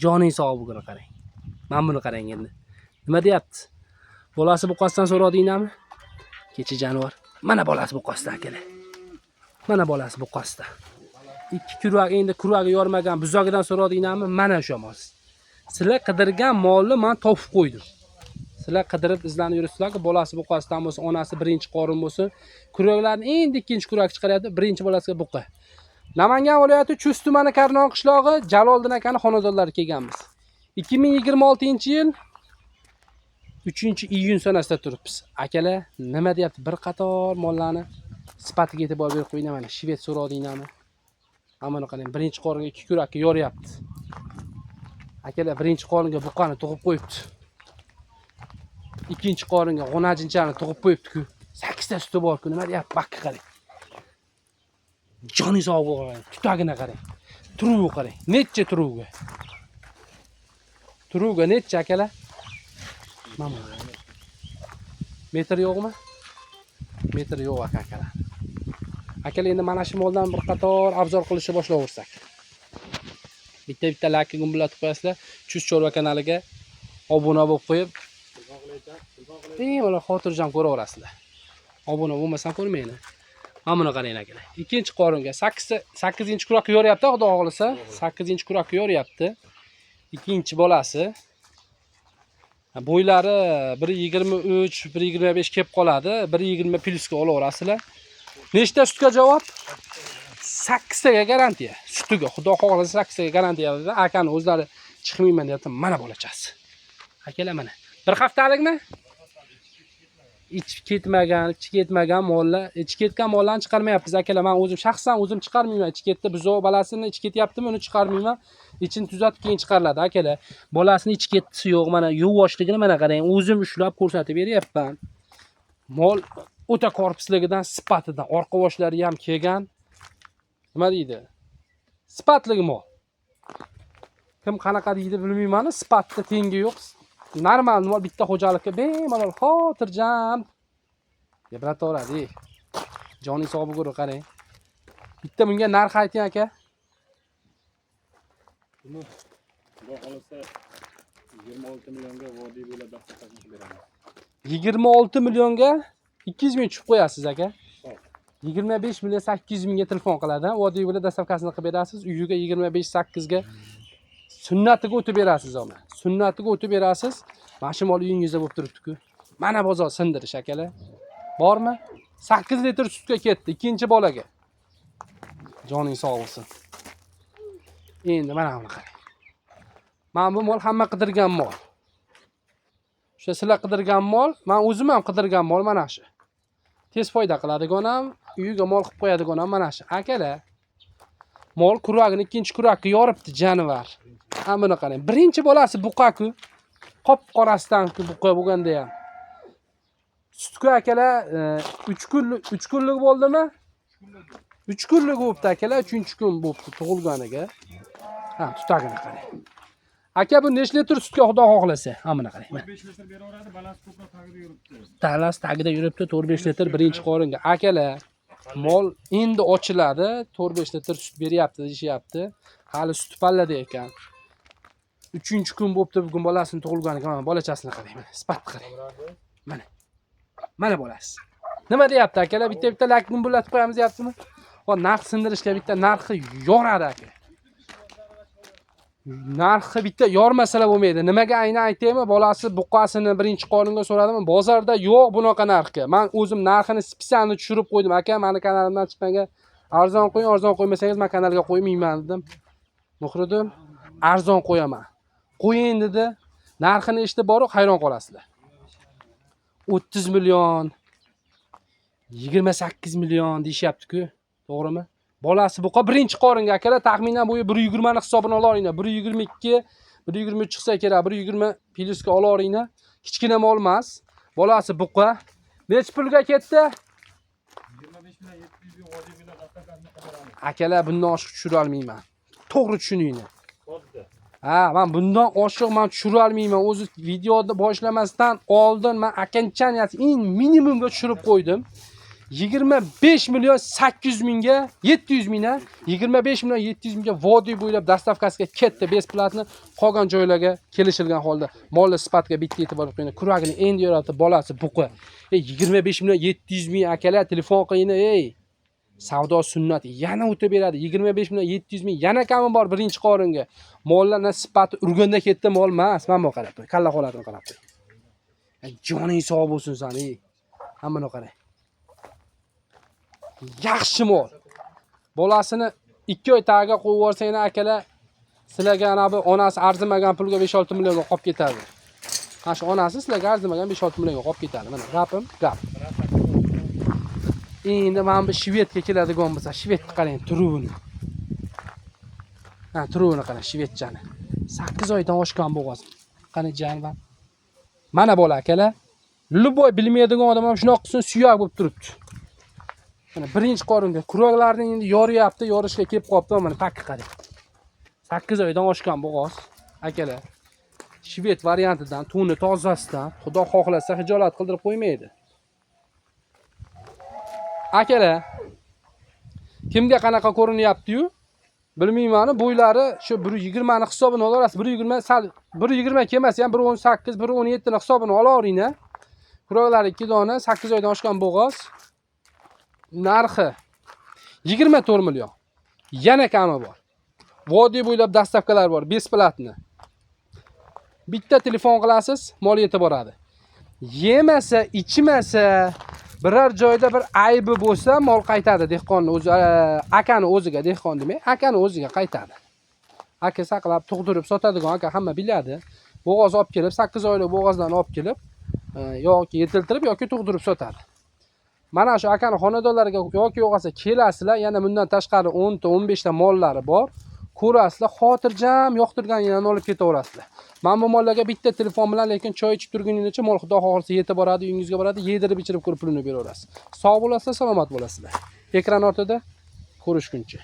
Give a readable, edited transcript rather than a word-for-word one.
Joning sog' bo'lgani qarang. Mana buni qarang endi. Nima deyapti? Bolasi buqasidan so'radinglarmi? Kecha jonivor. Mana bolasi buqasidan, akalar. Mana bolasi buqasidan. Ikki kurak endi kuragi yormagan buzogidan so'radinglarmi? Mana o'sha mol. Sizlar qidirgan molni men topib qo'ydim. Sizlar qidirib izlanib yuribsizlar-ku, bolasi buqasidan bo'lsin, onasi birinchi qorin bo'lsin. Kuraklarni endi ikkinchi kurak chiqaryapti, birinchi bolasiga buqa. Namangan viloyati Chust tumani Karnon qishlog'i Jaloliddin akani xonadonlariga kelganmiz. 2026-yil 3-iyun sanasida turibmiz. Akalar, nima deyapti? Bir qator mollarni sifatiga e'tibor berib qo'yinglar, mana shved so'radinglarmi? Mana buni qarang, birinchi qoringa ikki kurakka yoryapti. Akalar, birinchi qoringa buqani tug'ib qo'yibdi. Ikkinchi qoringa g'unajinchani tug'ib qo'yibdi-ku. 8 ta suti bor-ku, nima deyapti? Bakka qarang. Joni sog' bo'lgan, tutagini qarang. Turuvi qarang. Necha turuvga? Turuvga necha, akalar? Mana buni qarang. Metr yo'qmi? Metr yo'q aka, akalar. Akalar, endi mana shu moldan bir qator обзор qilishni boshlayversak. Bitta-bitta layk gumbillatib qo'yasizlar. Chust chorva kanaliga obuna bo'lib qo'yib, bemalol xotirjam ko'raverasizlar. Obuna bo'lmasam ko'rmanglar. Mana buni qarang, akalar. Ikkinchi qoringa 8 8-kurak yoryapti, Xudo xohlasa. 8-kurak yoryapti. Ikkinchi bolasi. Bo'ylari 1.23, 1.25 kelib qoladi. 1.20 plyusga olaverasizlar. Nechta sutga javob? 8 taga garantiya. Sutiga, Xudo xohlasa, 8 taga garantiya dedi. Akani o'zlari chiqmayman deyapti. Mana bolachasi. Akalar, mana. Bir haftalikmi? Ichib ketmagan, ichi ketmagan mollar, ichi ketgan mollarni chiqarmayapmiz, akalar. Men o'zim shaxsan o'zim chiqarmayman. Ichi ketdi, buzov bolasini ichi ketyaptimi, uni chiqarmayman. Ichini tuzatib keyin chiqariladi, akalar. Bolasini ichi ketdisi yo'q, mana yuvoshligini mana qarang, o'zim ushlab ko'rsatib beryapman. Mol o'ta korpusligidan, sifatidan, orqa boshlari ham kelgan. Nima deydi? Sifatli mol. Kim qanaqa deydi bilmayman, sifatda tengi yo'q. Normal mol, bitta xo'jalikka bemalol xotirjam gaplataveradi. Joning sog' bo'lgur, qarang. Bitta bunga narx ayting, aka. Buni, Xudo xohlasa, 26 millionga vodiy bo'ylab доставка sini qilib beramiz. 26 millionga 200 ming tushib qo'yasiz, aka. Xo'p. 25 million 800 mingga telefon qiladi. Vodiy bo'ylab доставка sini qilib berasiz. Uyiga 25 8 ga sunnatiga o'tib berasiz uni. Sunnatiga o'tib berasiz. Mana shu mol uyingizda bo'lib turibdi-ku. Mana bozor sindirish, akalar. Bormi? 8 litr sutga ketdi ikkinchi bolaga. Joning sog' bo'lsin. Endi mana buni qarang. Mana bu mol hamma qidirgan mol. O'sha sizlar qidirgan mol, men o'zim ham qidirgan mol mana shu. Tez foyda qiladigan ham, uyiga mol qilib qo'yadigan ham mana shu. Akalar, mol kuragini ikkinchi kurakka yoribdi jonivor. Ha, buni qarang. Birinchi bolasi buqa-ku. Qop-qorasidan buqa bo'lganda ham. Sutku, akalar, 3 kunlik, 3 kunlik bo'ldimi? 3 kunlik bo'libdi, akalar, 3-kun bo'libdi tug'ilganiga. Ha, tutagini qarang. Aka, bu necha litr sutga, Xudo xohlasa? Ha, buni qarang. Mana. 5 litr beraveradi, balasi ko'proq tagida yuribdi. Talas tagida yuribdi, 4-5 litr birinchi qoringa. Akalar, mol endi ochiladi, 4-5 litr sut beryapti deyishyapti. Hali sut pallada ekan. 3-kun bo'libdi bugun bolasini tug'ilganiga. Mana bolachasini qarang, mana sifatni qarang. Mana. Mana bolasi. Nima deyapti, akalar? Bitta-bitta layk gumbillatib qo'yamiz deyaptimi? Va narx sindirishga bitta narxi yoradi, aka. Narxi bitta yormasalar bo'lmaydi. Nimaga aynan aytaymi? Bolasi buqasini birinchi qoringa so'radimi? Bozorda yo'q bunaqa narxga. Men o'zim narxini специально tushirib qo'ydim. Aka, mani kanalimdan chiqqanga arzon qo'ying, arzon qo'ymasangiz men kanalga qo'ymayman dedim. Muhriddin, arzon qo'yaman. Qo'ying dedi. Narxini eshitib borib hayron qolasizlar. 30 million, 28 million deyishyapti-ku, to'g'rimi? Bolasi buqa birinchi qoringa, akalar, taxminan bo'yi 1.20 ni hisobini olaveringlar. 1.22, 1.23 chiqsa kerak, 1.20 plyusga olaveringlar. Kichkina mol emas. Bolasi buqa. Necha pulga ketdi? 25 million 700 ming vodiy bo'ylab доставка sini qilib beramiz. Akalar, bundan oshiq tushira olmayman. To'g'ri tushuninglar. Sotdi. Ha, men bundan oshiq men tushira olmayman. O'zi videoni boshlamasdan oldin men окончания si eng minimumga tushirib qo'ydim. 25 million 800 mingga, 700 mingga, 25 million 700 mingga vodiy bo'ylab доставка siga ketdi бесплатно. Qolgan joylarga kelishilgan holda. Molni sifatiga bitta e'tibor qo'ying. Kuragini endi yoradi, bolasi buqi. Ey, 25 million 700 ming akalar, telefon qiling, ey. Savdo sunnat yana o'tib beradi. 25 million 700 ming, yana kami bor birinchi qoringa. Mollarning sifati urganda ketdi mol emas. Mana bu qarab qo'y. Kalla holatini qarab qo'y. Ey, joning sog' bo'lsin sani, ey. Hammani qarang. Yaxshi mol. Bolasini 2 oy tagiga qo'yib yuborsanglar akalar, sizlarga ana bu onasi arzimagan pulga 5-6 millionga qolib ketadi. Mana shu onasi sizlarga arzimagan 5-6 millionga qolib ketadi. Mana gapim, gap. Endi mana bu shvedga keladigan bo'lsa, shvedni qarang, turuvini. Ha, turuvini qarang, shvedchani. 8 oydan oshgan bo'g'oz. Qani janva. Mana bola akalar. Любой bilmaydigan odam ham shunaqa qilsin, suyak bo'lib turibdi. Mana birinchi qoringa kuraklarni endi yoryapti, yorishga kelib qolibdi, mana takka qarang. 8 oydan oshgan bo'g'oz akalar. Shved variantidan, to'ni tozasidan, Xudo xohlasa hijolat qildirib qo'ymaydi. Akalar, kimga qanaqa ko'rinyapti-yu? Bilmayman, bo'ylari shu 1.20 ni hisobini olaverasiz. 1.20 sal, 1.20 kelmasa ham 1.18, 1.17 ni hisobini olaveringlar. Kuroqlari 2 dona, 8 oydan oshgan bo'g'oz. Narxi 24 million. Yana kami bor. Vodiy bo'ylab доставка lar bor, бесплатно. Bitta telefon qilasiz, mol yetib boradi. Yemasa, ichmasa, biror joyda bir aybi bo'lsa, mol qaytadi dehqonni o'zi, akani o'ziga, dehqon demay, akani o'ziga qaytadi. Aka saqlab, tug'dirib sotadigan aka, hamma biladi. Bo'g'oz olib kelib, 8 oylik bo'g'ozdan olib kelib, yoki yetiltirib yoki tug'dirib sotadi. Mana shu akani xonadonlariga yoki yo'qolsa kelasizlar, yana bundan tashqari 10 ta, 15 ta mollari bor. Ko'rasizlar, xotirjam yoqtirganinglarni olib ketaverasizlar. Mana bu mollarga bitta telefon bilan, lekin choy ichib turguningizcha mol Xudo xohlasa yetib boradi, uyingizga boradi, yedirib ichirib ko'rib pulini beraverasiz. Sog' bo'lasizlar, salomat bo'lasizlar. Ekran ortida ko'rishguncha.